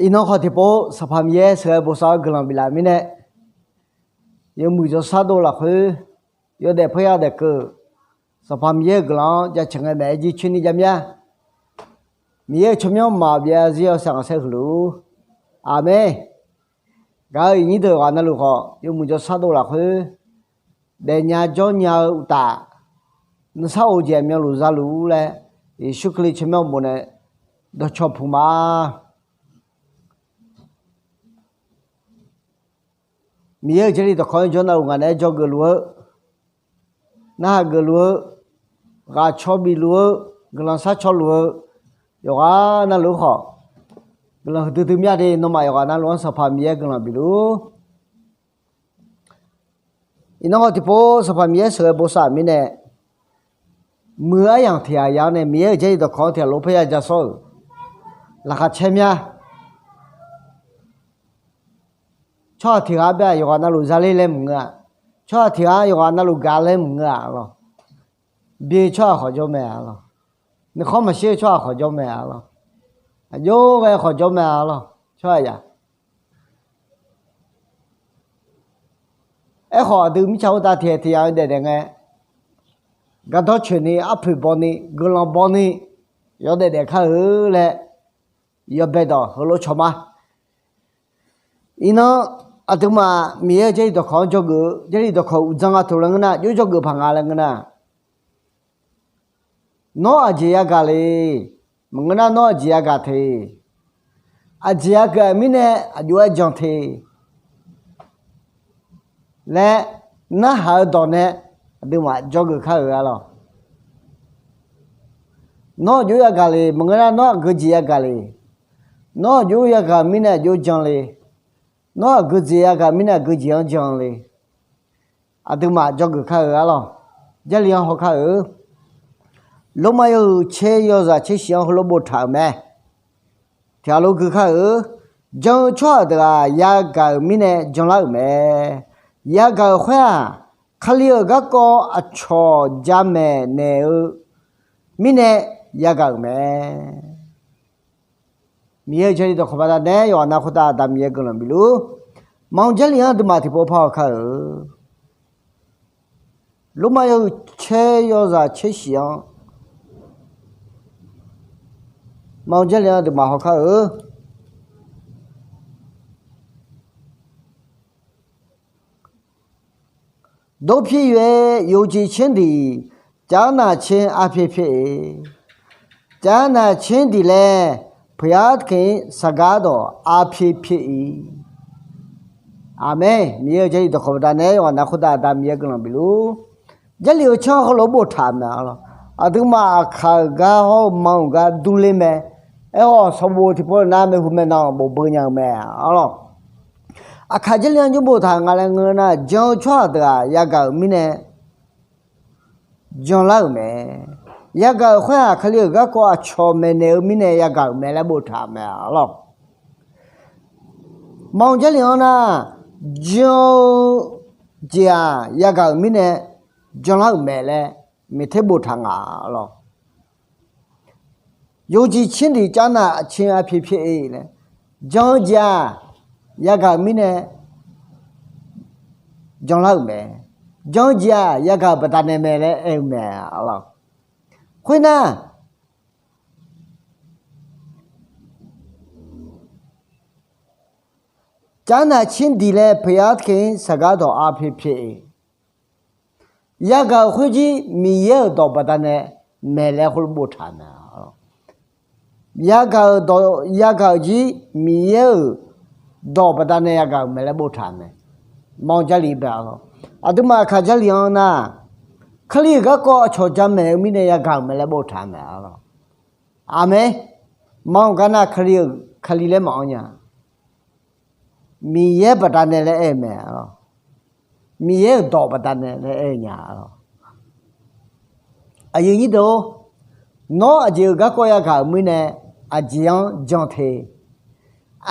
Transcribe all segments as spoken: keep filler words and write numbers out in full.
Iqnan khawf tiqpov Sanqpaq Miqyaer sheuqghae bosav-awr guiqlanq biflaf mirnae, yawmuiq jawrshar dov lafkhoer yawdaef paerya daef keuv-euq Sanqpaq Miqyaer-euq guiqlanq-anr jaceuq ngae maeq-aer jircoer ni javmya. Miqyaer-euq tsawrmyanr maqbyav zarzir yawshaef khanqsaer huiq luf-ur. Aqmeq. Gaq-eu iqnyir deuq yawqghaq navluf khawf, yawmuiq jawrshar dov lafkhoer daefnya jawrnya-eu uqtaf, nuisar of-eu jeq aqmyanluf zaluf-ur laer, Yeqsur Kali tsawrmyanr bof nae dawqcawq puq ma. Miqyaer-euq Jarlif dawqkawq-anr jawr navluf ngaq naeq-aer dzawgeuf luf-eu, narhaq geufluf-eu, ghaqcaw bifluf-eu, guiqlanq sharcaw luf-eu, yawqghaq navluf-anr khawf, guiqlanq huiqdui dui mya de. Nawmaf yawqghaq navluf-anr Sanqpaq Miqyaer guiqlanq bifluf-ur. Iqnan khawf tiqpov Sanqpaq Miqyaer sheuqghae bosav-euq mirnae, muiq-eu aryamq tiq ghaq ya-anr nae Miqyaer-euq Jarlif dawqkawq-anr tiq ghaq lof paerya ja sawr-euq laqkhaq caer mya. Tsawrhaq tiq ghaq-anr bae-aq yawqghaq navluf zaler laer maqngeur-a. Tsawrhaq tiq ghaq-anr yawqghaq navluf gaq laer maqngeur-a lawq. Bi-eu tsawrhaq khawf jawr mae-a lawq. Nuikhanr maqshir-eu tsawrhaq khawf jawr mae-a lawq. Aqjox ghae khawf jawr mae-a lawq. Tsawrhaq yaq. Aerkhawf aqdui mirtsaq khoertav tiq ghaq tiq ghaq-eu daefdaef ngae, gardanr coeqni, arpoeq bawni, guiqlanq bawni, yawdaef daef kar-eu laer yawbae dawq heulof cawq ma. Iqnan aqduimaf Miqyaer-euq Jarlif dawqkawq-anr dzawgeuf-eu, Jarlif dawqkawq uqdzan nga taq laer ngeur nar, jov dzawgeuf paq nga laer ngeur nar, nawr aqjeq yagaq le. Maqngeur nar nawr aqjeq yagaq te. Aqjeq yagaq-euq mirnae aqjox-aer jan te laer narhaq-eu dawq nae aqduimaf dzawgeuf kar-euq-a lawq. Nawr aqjox yagaq le. Maqngeur nar nawr aqgeu jeq yagaq le. Nawr aqjox yagaq-euq mirnae aqjox jan le. Nawr aqgeu jeq yagaq mirnae aqgeu jeq-anr jan le. Aqduimaf dzawgeuf kar-euq-a lawq. Jarlif-anr haw kar-eu. Lormav yawhuiq tser yawzaq tser shif-anr heulof boftaq-euq mae. Tiq ghaq lof gui kar-eu. Jan-eu tsawrhaq deuq-aq yagaq-euq mirnae janlar-euq mae. Yagaq-euq khoer-aq, Kali-euq garkawv aqcawq jamaeq naeq-eu mirnae yagaq-euq mae. Miqyaer-euq Jarlif dawqkawq baqdanae yawqghaq nav khoertav Aqda Miqyaer guiqlanq bifluf-ur. Maqanr Jarlif-anr aqduimaf tiqpov par haw kar-eu. Lormav yawhuiq tser yawzaq tser shif-anr Maqanr Jarlif-anr aqduimaf haw kar-eu. ဒို့ဖြစ်၍ ယုံကြည်ခြင်းသည် ကြားနာခြင်းအားဖြင့် ဖြစ်၏။ ကြားနာခြင်းသည်လည်း ဘုရားသခင် စကားတော်အားဖြင့် ဖြစ်၏။ Aqmeq. Miqyaer-euq Jarlif dawqkawq baqdanae yawqghaq nav khoertav Aqda Miqyaer guiqlanq bifluf-ur. Jarlif-eu tsanr heulof boftaq-euq mae-a lawq. Aqduimaf aqkaq-euq gar hawr-eu ma-euq gar durler mae. Aerkhawf sanqbof tiqpov nar maeqhu maeqnan bof beu nya-eu mae-a lawq. Aqkaq Jarlif-anr jawr boftaq nga laer ngeur nar, jan-eu tsawrhaq deuq-aq yagaq-euq mirnae janlar-euq mae. Yagaq-euq khoer-aq Kali-euq garkawv aqcawq maeqnaeq-eu mirnae yagaq-euq mae laer boftaq-euq mae-a lawq. Maqanr Jarlif-anr nar, jan-eu jeq-aq yagaq-euq mirnae janlar-euq mae laer maeqter boftaq nga-a lawq. ယုံကြည်ခြင်းသည် ကြားနာခြင်းအားဖြင့် ဖြစ်၏laer, jan-eu jeq-aq yagaq-euq mirnae janlar-euq mae. Jan-eu jeq-aq yagaq-euq baqdanae mae laer aer-eu mae-a lawq. Khoernar, ကြားနာခြင်းသည်လည်း ဘုရားသခင် စကားတော်အားဖြင့် ဖြစ်၏. Yagaq-euq khoerjir Miqyaer-euq dawq baqdanae mae laer heulof boftaq mae-a lawq. Yagaq-euq dawq, yagaq-euq jir Miqyaer-euq dawq baqdanae yagaq-euq mae laer boftaq mae. Maqanr Jarlif bae-a lawq. Aqduimaf aqkaq Jarlif-anr nar, Kali-euq garkawv aqcawq jamaeq-eu mirnae yagaq-euq mae laer boftaq mae-a lawq. Aqmeq. Maqanr gar nar Kali-euq Kali laer maqanr nya. Miqyaer baqdanae laer aer-eu mae-a lawq. Miqyaer-euq dawq baqdanae laer aer-eu nya-a lawq. Aqyuif nyir deuq-or, nawr aqjeq-euq garkawv yagaq-euq mirnae aqjeq-anr jan te.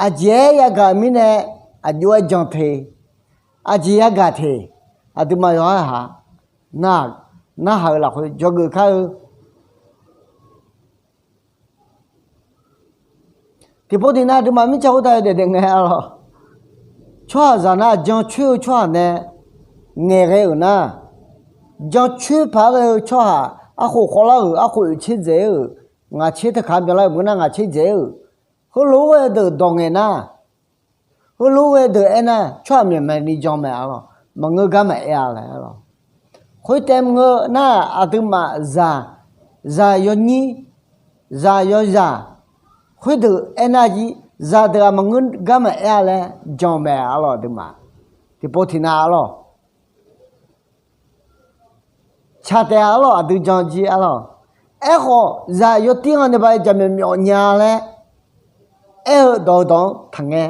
Aqjeq-aer yagaq-euq mirnae aqjox-aer jan te. Aqjeq yagaq te. Aqduimaf yawqha-aq narhaq-eu lafkhoer dzawgeuf kar-eu. Tiqpov tiqnav aqduimaf mirtsaq khoertav yawdaef daef ngae arlawq. Tsawrhaqzaq nar jancoer-eu tsawrhaq nae ngaeqghae-euq nar, jancoer paq-aer ghae-eu tsawrhaq, arkhof khawvlar-euq, arkhof oeqtser dzaeq-aer-euq, ngaq tser teu kaq byanlar-euq maqngeur nar ngaq tser dzaeq-aer-euq, heulof-aer ghae deuq dawq ngaeq nar, heulof-aer ghae deuq aernar, tsawrhaq myaqmyaq ni jan mae arlawq. Maqngeur gar maqaer-a laer arlawq. Khoertav maqngeur nar, aqduimaf zaq, zaq yawnyir, zaq yawzaq, khoerdeuq aernar jir, zaqdeuq-aq maqngeur gar maqaer-a laer jan mae arlawq aqduimaf. Tiqpov tiqnav arlawq. Tsaq taef-a arlawq aqdui jan jir arlawq. Aerkhawf zaq yawtir nga nae ba jaqmyawf myawf nya laer aer-eu dawq-eu dawq-anr taqngae.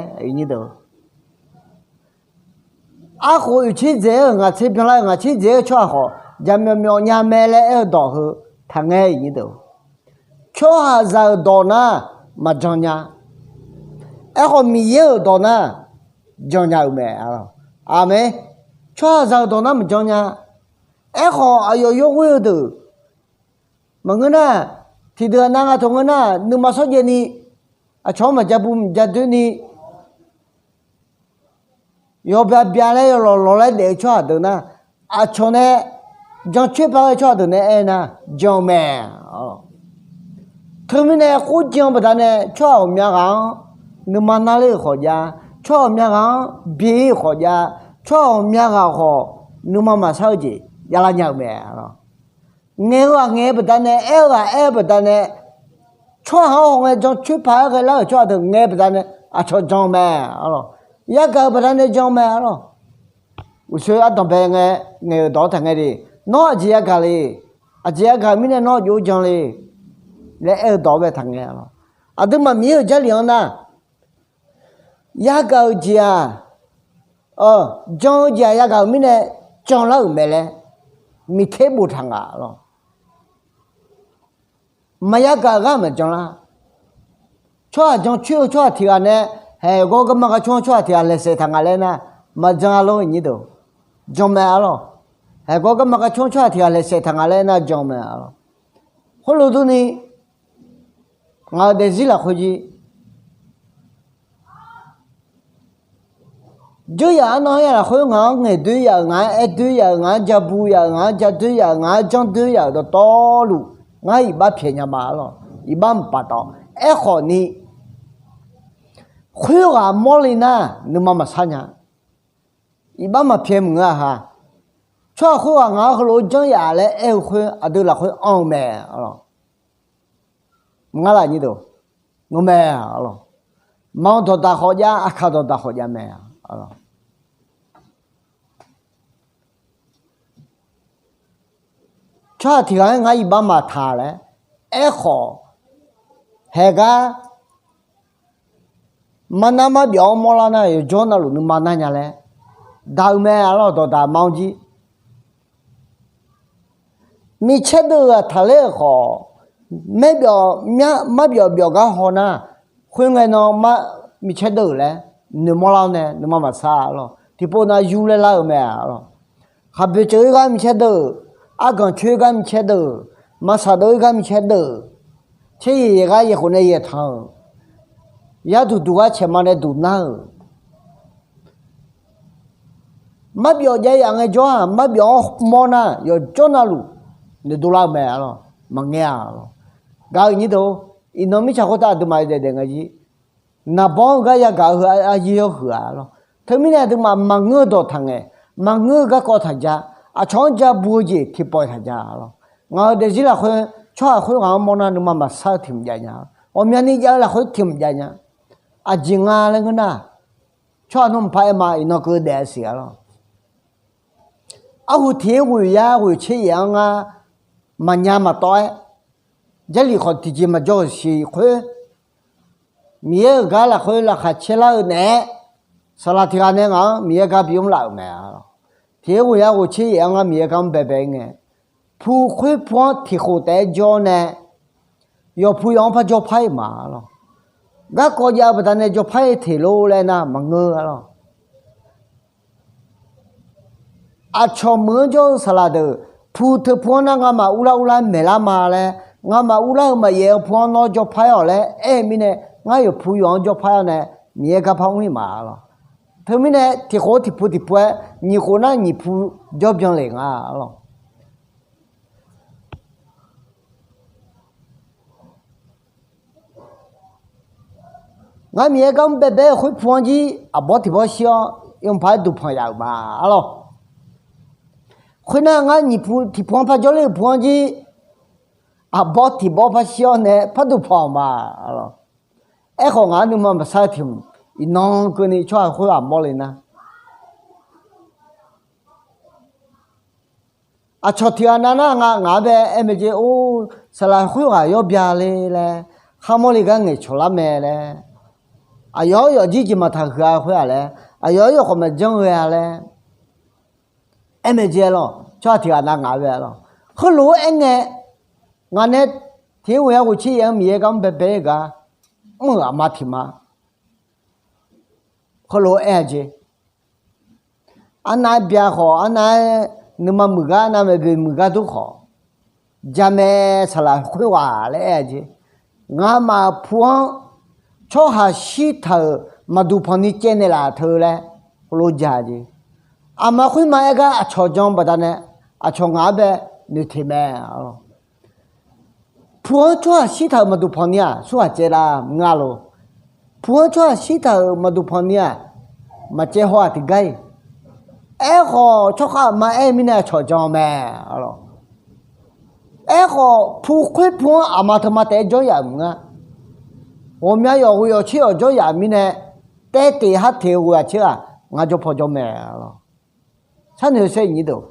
Arkhof oeqtser dzaeq-aer-euq ngaq tser byanlar-eu ngaq tser dzaeq-aer-eu tsawrhaq khawf jaqmyawf myawf nya mae laer aer-eu dawq heu taqngae. Tsawrhaqzaq-euq dawq nar maqjan nya. Aerkhawf Miqyaer-euq dawq nar jan nya-euq mae. Aqmeq. Tsawrhaqzaq-euq dawq nar maqjan nya. Aerkhawf aqyawf yawghoer-eu deuq maqngeur nar, tiqdeuq-aq nav nga taq ngeur nar nuima shawrjaev ni, aqcawq-anr maqja bu maqja doer ni, yawbya bya laer yawlawq lawq laer daef-eu tsawrhaq deuq nar, aqcawq nae jancoer paq-aer tsawrhaq deuq nae aer nar jan-eu mae. Teumirnae khoerjan baqdanae tsawrhaq ghawqmya ghaq-anr nuima narler-euq khawf jav, tsawrhaq ghawqmya ghaq-anr bi-ir-euq khawf jav, tsawrhaq ghawqmya ghaq khawf nuima maqsar-eu jeq javlar nya-euq mae. Ngaeq-eu ghaq ngaeq-eu baqdanae, aer-eu ghaq aer-eu baqdanae, tsawrhaq-anr hawngae jancoer paq-aer ghaelar-euq tsawrhaq deuq ngaeq-eu baqdanae aqcawq jan-eu mae arlawq. Yagaq-euq baqdanae jan-eu mae arlawq. Uqshoe ardanqbae ngae ngaeq-euq dawq-anr taqngae le. Nawr aqjeq yagaq le. Aqjeq yagaq-euq mirnae nawr aqjox-aer jan le laer aer-eu dawq-anr bae taqngae arlawq. Aqduimaf Miqyaer-euq Jarlif-anr nar, yagaq-euq jeq-aq, jan-eu jeq-aq yagaq-euq mirnae janlar-euq mae laer miqter boftaq nga lawq. Maqya gaq-eu gar maqjan lar. Tsawrhaq jancoer-eu tsawrhaq tiq ghaq nae, haeqgawr garma garcoer-anr tsawrhaq tiq ghaq laeqsaef taq nga laer nar, maqjan-a lor-eu nyir deuq. Jan mae arlawq. Haeqgawr garma garcoer-anr tsawrhaq tiq ghaq laeqsaef taq nga laer nar jan mae arlawq. Khoerlof durni, ngaq-euq daefzir lafkhoer jir, dzeur yaf arnan-anr ya lafkhoer ngaq-anr ngaeq doer yaf-euq, ngaq-anr aer doer yaf-euq, ngaq-anr ja bu yaf-euq, ngaq-anr ja doer yaf-euq, ngaq-anr janr doer yaf-euq dawqtawvluf, ngar iqbax pyaeq nya ma arlawq. Iqbax maqpaftawf. Aerkhawf ni, khoerghaq mawrle nar nuima maqsar nya. Iqbax maqpyaeq maqngeur-a ha. Tsawrhaq khoerghaq ngaq-anr heulof-aer janr yaf laer aer-eu khoer aqdui lafkhoer anr-eu mae arlawq. Maqngar laf nyir deuq, ngeur mae arlawq. Manq dawqdaq khawf jav, aqkaq dawqdaq khawf jav mae arlawq. Tsawrhaq tiq ghaq-anr ngar iqbax maqtaq laer aerkhawf, haeqgar marnar marbyawf-anr mawrlar nar yawqjawr navluf nuima nar nya laer daq-eu mae arlawq. Dawqdaq manq jir. Micaer deuv-euq aqtaqler-euq khawf, marbyawf byawf gar haw nar, khoerngae nan micaer deuv-euq laer noeqmawr lar-awr nae nuima maqsar arlawq. Tiqpov nav yur laer lar-euq mae arlawq. Khaqboeq ceuq-ir gar micaer deuv-euq, arganq coer gar micaer deuv-euq, maqsaq dov-ir gar micaer deuv-euq, tser yaeq yaeq gar yaeq khof nae yaeq tanq-euq, yar duq duq gar caeq ma nae duq nar-euq, marbyawf jav yaf ngaejawr-aq, marbyawf-anr mawr nar yawqjawr navluf noeqdov lar-eu mae arlawq. Maqngae-a arlawq. Gaq-eu nyir deuq, iqnan mirtsaq khoertav aqduimaf-eu daef daef ngae jir, naqbawr-eu gar yagaq-eu heu aryir-awr huiq-a arlawq. Teumirnae aqduimaf maqngeur-eu dawq taqngaeq, maqngeur-eu garkawv taqja, aqcawq-anr ja bu-eu jeq tiqpawf-iq taqja arlawq. Ngaq-euq daefzir lafkhoer tsawrhaq khoerghaq-anr mawr nar nuima maqsar-eu tiq mq jav nya. Ghawqmyani jav-eu lafkhoer tiq mq jav nya. Aqjeq nga laer ngeur nar, tsawrhaq nawr mqpar aer ma iqnan keuv daef-a siq arlawq. Arhu tiq-aer ghoeq yar ghoeq tser yaef-anr ngar maqnya maqtawv-aer, Jarlif khawf tiqjeq maqjawr-euq siq khoer, Miqyaer-euq gar lafkhoer laqkhaq caerlar-eu naeq-aer, saqlaq tiq ghaq nae ngaq-anr Miqyaer gar bimr laf-euq mae. Tiq-aer ghoeq yar ghoeq tser yaef-anr ngar Miqyaer gar mr baebae-ir ngae, pu khoer pu-anr tiq khof taef-aer jawr nae, yawqpu yawq-anr par jawr par-ir ma arlawq. Garkawv jav-eu baqdanae jawr par-ir teq lor laer nar maqngeur arlawq. Aqcawq meuq-anr jawr-eu saqlaq deuq, pu teu pu-anr nar ngamaf urlar urlar maeqlar ma laer, ngamaf urlar-eu maqyaef-eu pu-anr nawr jawr par-ir-awq laer aer-eu mirnae, Ngar yawqpu yawq-anr jawr par-awr nae, Miqyaer garpar mr-ir ma lawq. Teumirnae tiqkhof tiqpu tiqpu-aer, nyiq khof nar nyiq pu jawr byan lef nga lawq. Ngar Miqyaer gar mr baebae-eu khoer pu-anr jir aqbawr tiq bawr shir-awr, yawmuiq paq-aer duqpanq yaf-euq ma lawq. Khoernar, ngar nyiq pu tiq pu-anr par jawrler-euq pu-anr jir aqbawr tiq bawr par shir-awr nae par duqpanq-euq ma lawq. Aerkhawf, ngaq-anr nuima maqsar-eu tiq hmq, iqnan keuvni tsawrhaq khoerghaq mawrle nar, aqcawq tiq ghaq nav nar, ngaq-anr bae aer mae jeq, or, saqlaq khoerghaq yawr bya le laer, kharmawr le gar ngaeqcawq lar mae laer, aqyawf-anr yawfjir jeq maqtaq huiq-a khoer-aq laer, aqyawf-anr yawkhawf maqjanr ghae-a laer aer mae jeq-aer lawq. Tsawrhaq tiq ghaq nav ngaq-anr bae-a lawq. Heulof-aer aerngae, ngaq nae tiq-aer ghoe-a ghoe tser yaeq-anr Miqyaer gar mr baebae-aer gar mr-euq aqma tiq ma, heulof-aer aer-a jeq. Arnav-aer bya khawf, arnav-aer nuima muiq gar, arnav maeqboeq muiq gar dur khawf, jamaeq saqlaq khoerghaq laer aer-a jeq. Ngamaf-euq pu-anr tsawrhaq shirtaq-euq maqduq panqni caevnaeq laf teu laer heulof ja-a jeq. Aqma khoerma aer gar aqcawq jan baqdanae, aqcawq ngaq-anr bae noeqteq mae. Pu-anr tsawrhaq shirtaq-euq maqduq panqni-aq, surghaq caev lar ngar lor. Pu-anr tsawrhaq shirtaq-euq maqduq panqni-aq, maqcaev haw-aq tiqgar-iq. Aerkhawf, tsawrkhav aqma aer-eu mirnae aqcawq jan mae. Aerkhawf, pu khoer pu-anr aqma teu ma taef-aer jawr yaf-euq maqnga. Ghawqmya yawf ghoe yawf tser yawf jawr yaf-euq mirnae, taev teq har teq-eu ghoe-aq tser-aq, ngar jawr paw jawr mae lor. Sharnoeq-eu saer iqnyir deuq,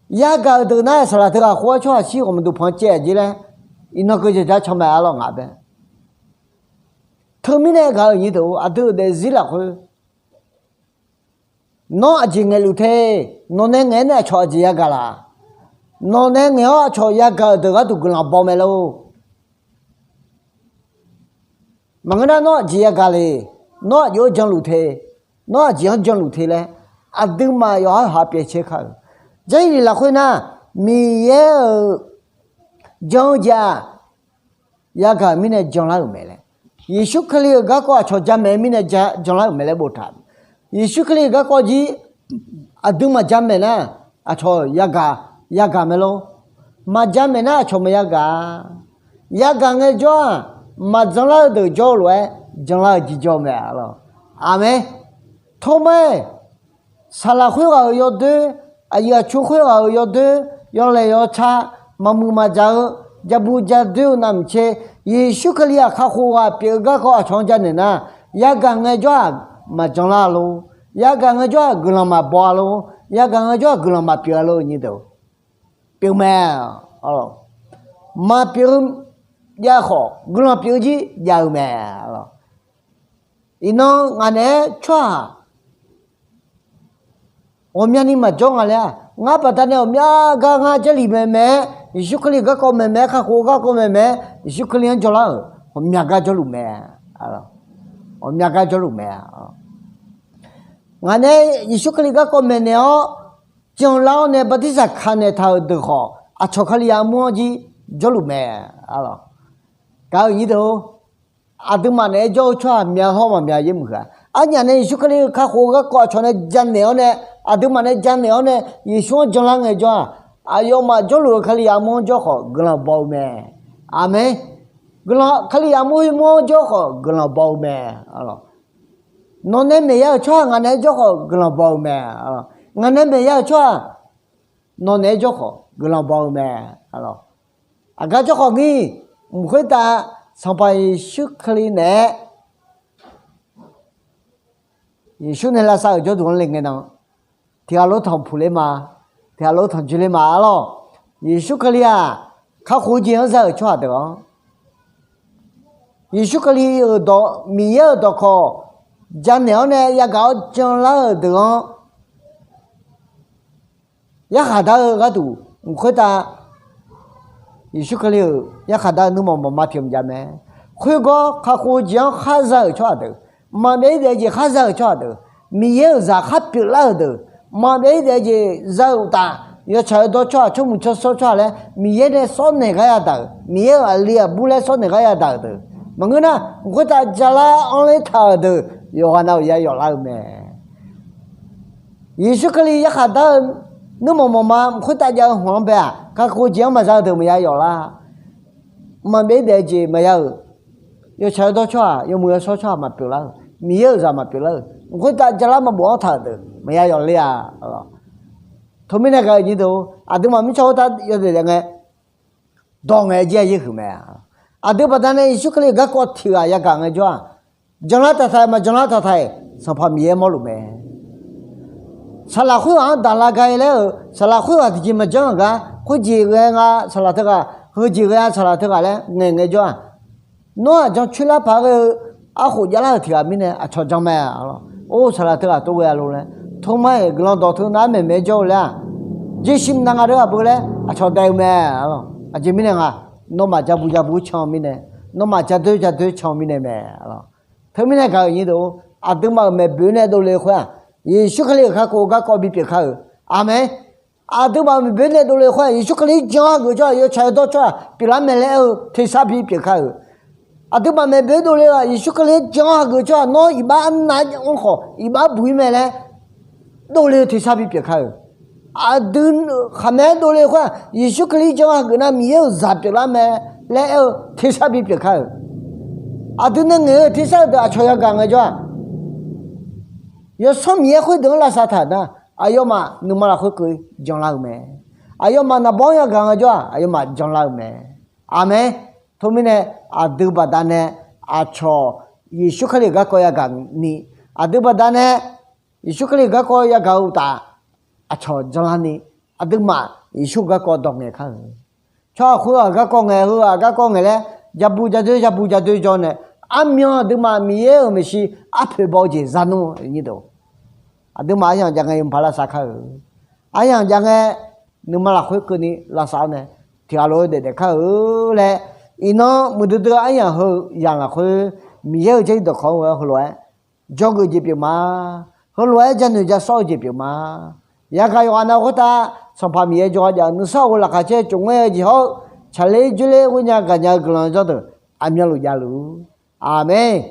yagaq-euq deuq nar, saqlaq teughaq khof-aer tsawrhaq shir ghawq maqduq panq caev-aq jeq laer, iqnan keuv jaqjar can mae-a lor ngaq bae. Teumirnae gaq-euq iqnyir deuq, aqdui-euq daefzir lafkhoer, nawr aqjeq ngaeqluf te. Nawq nae ngaeq-aer nae aqcawq aqjeq yagaq laq? Nawq nae ngaeq-awr aqcawq yagaq-euq deuq gharduq guiqlanq baw mae lor. Maqngeur nar, nawr aqjeq yagaq le? Nawr aqjeq-anr janluf te? Nawr aqjeq-anr janluf te laer, aqduimaf yawqhar yawqha pyaev caer kar-euq. Jarlif lafkhoer nar, Miqyaer-euq jan-eu jeq-aq, yagaq-euq mirnae janlar-euq mae laer, Yeqsur Kali-euq garkawv aqcawq jamaeq-eu mirnae janlar-euq mae laer boftaq. Yeqsur Kali-euq garkawv jir aqduimaf jamaeq nar, aqcawq yagaq, yagaq mae lor. Maqjamaeq nar aqcawq maqyagaq-a. Yagaq ngaejawr-aq, maqjanlar-eu deuq jawr-eu lof-aer, janlar-eu jir jawr mae-a lor. Aqmeq. Tawrmar-iq, saqlaq khoerghaq-euq yawdoer, aqyuif aqtsu khoerghaq-euq yawdoer, yawlaeq yawta, maqmuiq maqjaq-eu, jabu jadoer-eu navmaqtser, Yeqsur Kali-aq kakhof ghaq pyeuf-eu garkawv aqcawq-anr janaeq nar, yagaq ngaejawr-aq maqjanlar-a lor. Yagaq ngaejawr-aq guiqlanq maqbaw-a lor. Yagaq ngaejawr-aq guiqlanq maqpyeuf-a lor, iqnyir deuq. Pyeuf mae. Maqpyeuf-eu jav khawf, guiqlanq pyeuf-eu jir jav-eu mae. Iqnan ngaq naeq-aer tsawrhaq ghawqmyani maqjawr nga laer-aq, ngar baqdanae ghawqmya gar ngar Jarlif maeqmaeq-aer, Yeqsur Kali-euq garkawv maeqmaeq-aer, kakhof-eu garkawv maeqmaeq-aer, Yeqsur Kali-anr janlar-euq ghawqmya gar jawrluf mae. Ghawqmya gar jawrluf mae. Ngaq nae Yeqsur Kali garkawv maeqnaeq-awr, janlar-awr nae bartirsaq kaq naeqtaq-euq deuq khawf, aqcawq Kali armur-anr jir jawrluf mae. Gaq-euq iqnyir deuq, aqduimaf naeq-aer jawr-eu tsawrhaq mya hawr maqmya yaermuiq huiq-a. Arnyaf nae Yeqsur Kali-euq kakhof-eu garkawv aqcawq nae janaeq-awr nae, aqduimaf nae janaeq-awr nae Yeqsur-anr janlar ngaejawr-aq, aqyawfmaf jawrluf-eu Kali armur-anr jawr khawf guiqlanq baw-eu mae. Aqmeq. Guiqlanq, Kali armur khoermur-anr jawr khawf guiqlanq baw-eu mae. Nawq nae maeq ya-euq tsawrhaq ngaq naeq-aer jawr khawf guiqlanq baw-eu mae. Ngaq nae maeq ya-euq tsawrhaq nawq naeq-aer jawr khawf guiqlanq baw-eu mae. Aqgar jawr khawf ngir, mq khoertav Sanqpaq Yeqsur Kali naeq-aer, Yeqsur nae lavsav-euq jawrduq-anr le ngae nan, tiq ghaq lof tanqpuq ler ma, tiq ghaq lof tanqjoe ler ma-a lor. Yeqsur Kali-aq, kakhof-eu jeq-anr za-euq tsawrhaq deuq-anr, Yeqsur Kali-euq dawq, Miqyaer-euq dawqkawq janaeq-awr nae yagaq-awr janlar-euq deuq-anr yarkhaq dar-eu gharduq, mq khoertav Yeqsur Kali-euq yarkhaq dar-eu nuirmanq maqma tiq mq jav mae. Khoergawr kakhof-eu jeq-anr khar za-euq tsawrhaq deuq, maqbyav-ir daef-eu jeq khar za-euq tsawrhaq deuq, Miqyaer-euq zaq khar pyeuflar-euq deuq, maqbyav-ir daef-eu jeq za-euq uqtaf, yawtsaq yawdawr tsawrhaq, tsawrmuiq tsawrshawr tsawrhaq laer Miqyaer nae sawr naeq gar yadaq-euq, Miqyaer-euq aqli aqbur laer sawr naeq gar yadaq-euq deuq, Maqngeur nar, mq khoertav jalar anr ler taq-euq deuq yawqghaq nav-euq ya yawflar-eu mae. Yeqsur Kali yarkhaq dar-eu nuirmanq manq ma mq khoertav jav-eu hmq-anr bae-aq, kakhof jeq-anr maqza-eu deuq maqya yawflar. Mqmaq byav daef-eu jeq maqya-euq, yawtsaq yawdawr tsawrhaq, yawmuiq yawshawr tsawrhaq maqpyeuf lar-euq, Miqyaer-euq zaq maqpyeuf lar-euq, mq khoertav jalar maqbof-anr taq-euq deuq maqya yawfler-a. Teumirnae gaq-euq nyir deuq, aqduimaf mirtsaq khoertav yawdaef daef ngae, dawq ngae jir-a yaer huiq mae. Aqdui baqdanae Yeqsur Kali-euq garkawv tiq ghaq yagaq ngaejawr-aq, janlar taqtaq-iq maqjanlar taqtaq-iq Sanqpaq Miqyaer mawrluf mae. Saqlaq khoerghaq-anr daqlar ga-ir laer-euq, saqlaq khoerghaq tiqjeq maqjanr-euq gar, khoerjeq ghae nga saqlaq teughaq, heujeq ghae-a saqlaq teughaq laer ngaeq ngaejawr-aq, nawr-aq jancoer lar paq ghae-eu arkhof javlar-euq tiq ghaq mirnae aqcawq jan mae. Or, saqlaq teughaq tov ghae-a lo laer, tormar-iq guiqlanq dawqteu nar maeqmaeq-aer jawr-eu laer-aq, jeqsur mqnav nga deuq-aq beu laer aqcawq daef-eu mae. Aqjeq mirnae nga, nawmaf jabu jabu-aer can-eu mirnae, nawmaf jadoer jadoer can-eu mirnae mae. Teumirnae gaq-euq nyir deuq, aqduimaf-euq maeqboeq nae dovle-eu khoer-aq, Yeqsur Kali-euq kakhof-eu garkawv bipyeuf kar-euq. Aqmeq. Aqduimaf-euq maeqboeq nae dovle-eu khoer-aq, Yeqsur Kali-anr jan hageuf tsawrhaq, yawtsaq yawdawr tsawrhaq pyeuflar mae laer aer-eu tersar bipyeuf kar-euq. Aqduimaf maeqboeq dovle-eu-aq, Yeqsur Kali-anr jan hageuf tsawrhaq, nawr iqbax arnav-anr khawf iqbax buq-ir mae laer dovle-eu tersar bipyeuf kar-euq. Aqdui khaqmae-aer dovle-eu khoer-aq, Yeqsur Kali jan hageuf nar Miqyaer-euq zaq pyeuflar mae laer aer-eu tersar bipyeuf kar-euq. Aqdui nae ngaeq-eu tersar-eu deuq aqcawq yagaq ngaejawr-aq, Yawsanr Miqyaer khoerdeuq-anr lavsav taq-euq nar, aqyawfmaf nuima lafkhoer keuv janlar-eu mae. Aqyawfmaf naqbawr-anr yagaq ngaejawr-aq, aqyawfmaf janlar-eu mae. Aqmeq. Teumirnae aqdui baqdanae aqcawq Yeqsur Kali-euq garkawv yagaq ni, aqdui baqdanae Yeqsur Kali-euq garkawv yagaq-eu uqtaf, aqcawq janlar ni, aqduimaf Yeqsur garkawv dawq ngaeq kar-euq. Tsawrhaq khoerghaq garkawv ngaeq, heughaq garkawv ngaeq laer jabu jadoer jabu jadoer jawr nae, armyan aqduimaf Miqyaer-euq maeqshi arpoeq baw-eu jeq za nmr nyir deuq, aqduimaf aryamq jav ngae yawmuiq paq lavsav kar-euq. Aryamq jav ngae nuima lafkhoer keuvni lavsav-awr nae tiq ghaq lof-aer daef daef kar-euq laer, iqnan muiqdui dui aryamq heu yamq lafkhoer Miqyaer-euq jarlif dawqkawq-anr ghoe-awr heulof-aer jawrgeuf jeq pyeuf ma. Heulof-aer janoeq jasawr-eu jeq pyeuf ma. Yagaq yawqghaq nav khoertav Sanqpaq Miqyaer jawrgar jav-eu nuisar-eu laqkhaq caer tsofngaer-eu jeq hawr-eu tsaqler dzoerler ghoernya gaqnya-eu guiqlanq jawr deuq aqmyanluf javluf. Aqmeq.